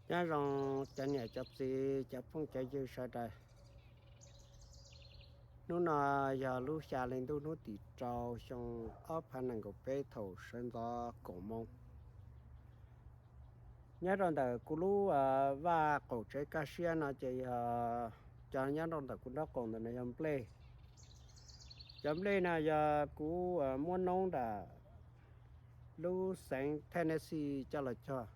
Nyob zoo cov niam cov txiv cov phooj cov ywg sawv daws. Hnub no yog lub xya hli ntuj hnub tim rau xyoo ob phav nees nkaum peb thaum sawv ntxov kaum moos. Nyob rau ntawm kuv lub vaj qaum tsev kaj siab no ces yog cov nyob rau ntawm kuv nraub qaum ntawm no yog nplej. Cov nplej no yog kuv muab noob nram lub xeev Tennessee coj los cog,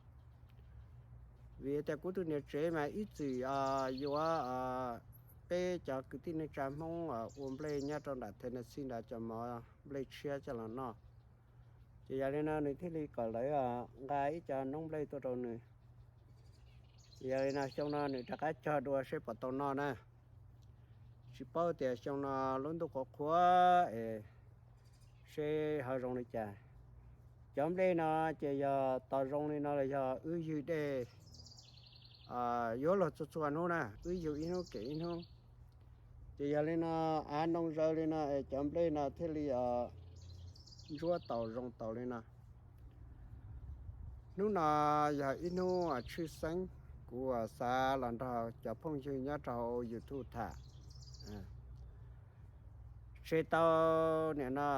vim tias kuv tus niam tsev mas ib txwm yuav peb cov kwv tij neej tsa Hmoob ua nplej nyob rau nram Tennessee nrad cov mov nplej tshiab coj los noj. Ces yog li no nws thiaj li kom lawv nqa ib co noob nplej tuaj rau nws. Ces yog li no xyoo no nws rov qab cog dua seb puas tau noj na. Tsis paub tias xyoo no lub ntuj qhuav qhuav es seb ho zoo li cas. Cov nplej no ces yog tos zoo li no los yog wb ywg dej yuav luag txhua txhua hnub na, wb ywg ib hnub kem ib hnub. Ces yog li no av noo zaws li no es cov nplej no thiaj li ntsuab taus zoo taus li no. Hnub no yog ib hnub tshwj xeeb, kuv xav los nrog cov phooj ywg nyob rau hauv YouTube tham. Tseg tau nim no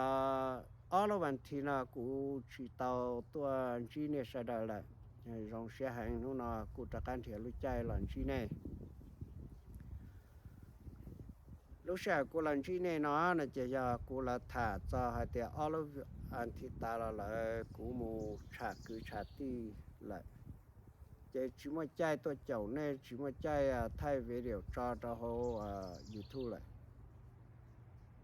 ob lub vas thiv no kuv tsis tau tuaj ntsib nej sawv daws lawm. Zoo siab heev hnub no kuv rov qab nrhiav lub caij los ntsib nej. Lub sij hawm kuv los ntsib nej no no ces yog kuv los tham txog hais tias ob lub vas thiv tas los lawm kuv mus tsham kwv tsham tij lawm, ces tsis muaj caij tuaj caum nej, tsis muaj caij thaij video tso rau hauv YouTube lawm.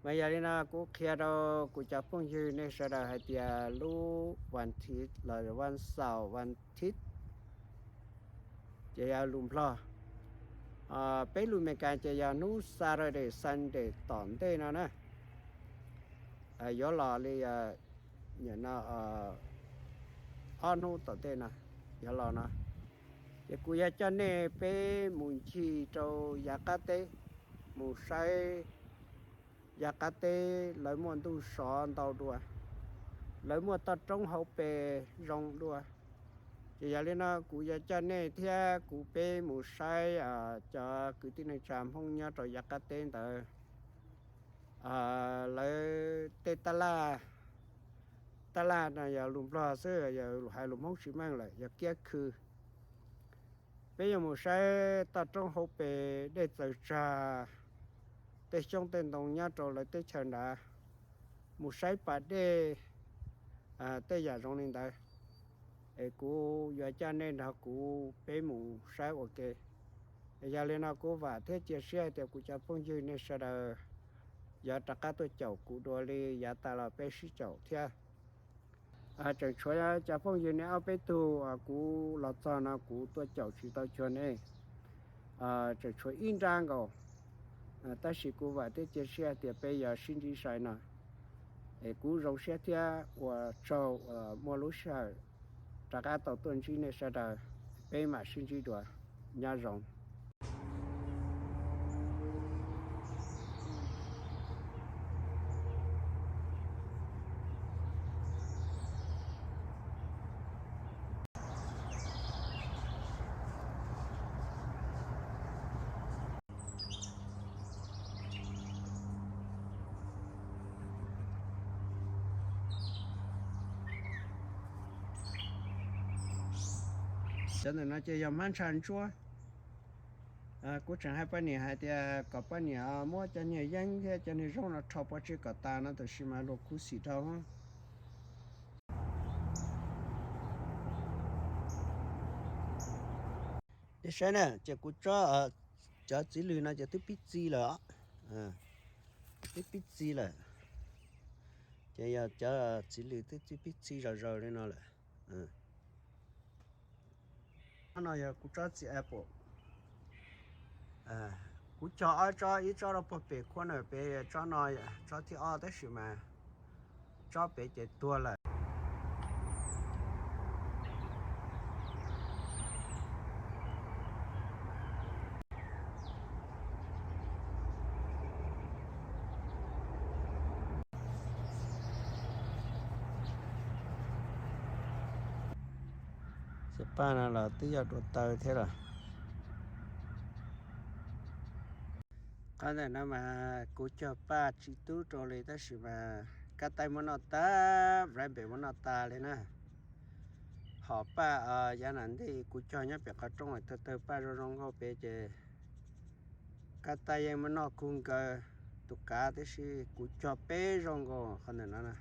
Mas yog li no kuv qhia rau kuv cov phooj ywg nej sawv daws hais tias lub vas thiv los vas xaum vas thiv ces yog lus Nplog. Peb lus Meskas ces yog hnub Saturday, Sunday tom ntej no na. Yuav los li nim no ob hnub tom ntej no yuav los no, ces kuv yuav coj nej peb mus ncig rau yav qab teb, mus saib yav qab teb lawv muaj ntuj sov ntau dua, lawv muaj toj roob hauv pes zoo dua. Ces yog li no kuv yuav coj nej thiab kuv peb mus saib cov kwv tij neej tsa Hmoob nyob rau yav qab teb ntawd lawv tej taj laj. Taj laj no yog lus Nplog xwb, yog hais lus Hmoob tsis meej lawm, yog kiab khw. Peb yuav mus saib toj roob hauv pes, dej txaws tsag, tej xyoob tej ntoo nyob rau lawv teb chaws nrad, mus saib pas dej, tej yam zoo li ntawd. Es kuv yuav coj nej nrog kuv peb mus saib ua ke. Yog li no kuv vam thiab cia siab hais tias kuv cov phooj ywg nej sawv daws yuav rov qab tuaj caum kuv dua li yav tas los peb sib caum thiab. Tseem tshuav cov phooj ywg nej ob peb tug kuv los txog no kuv tuaj caum tsis tau cuag nej, tseem tshuav ib nrab nkaus. Tab sis kuv vam thiab cia siab hais tias peb yuav sib ntsib sai no. Es kuv zoo siab thiab ua tsaug uas muaj lub sij hawm rov qab tau tuaj ntsib nej sawv daws, peb mam sib ntsib dua. Nyob zoo. Cov ntawm no ces yog hmab ntsha ntsuab. Kuv tseem hais poj niam hais tias kom poj niam muab cov niag yeeb thiab cov niag zaub no rho pov tseg kom tas no tab sis mas luag khuv xim dhau. Ces saib na, ces kuv tsob, cov txiv lws no ces twb pib txi lawm, twb pib txi lawm. Ces yog cov txiv lws twb pib txi zom zaws li no lawm. Tsob no yog kuv tsob txiv apple. Kuv cog ob tsob, ib tsob rau puag pem corner pem, tsob no tsob thib ob tab sis mas tsob pem ces tuag lawm. Ces paj no los twb yog dua taw thiab los. Qhov ntawm no mas kuv cog paj tsis tub rau li tab sis mas kab taij muab noj tag, rainbow muab noj tag li na. Hom paj yav nas ntej kuv cog nyob pem qhov rooj tawg tawg paj zoo zoo nkauj pem ces kab taij yeej muab noj kawg nkaus tus kav, tab sis kuv cog peb zaug nkaus qhov ntawm no na.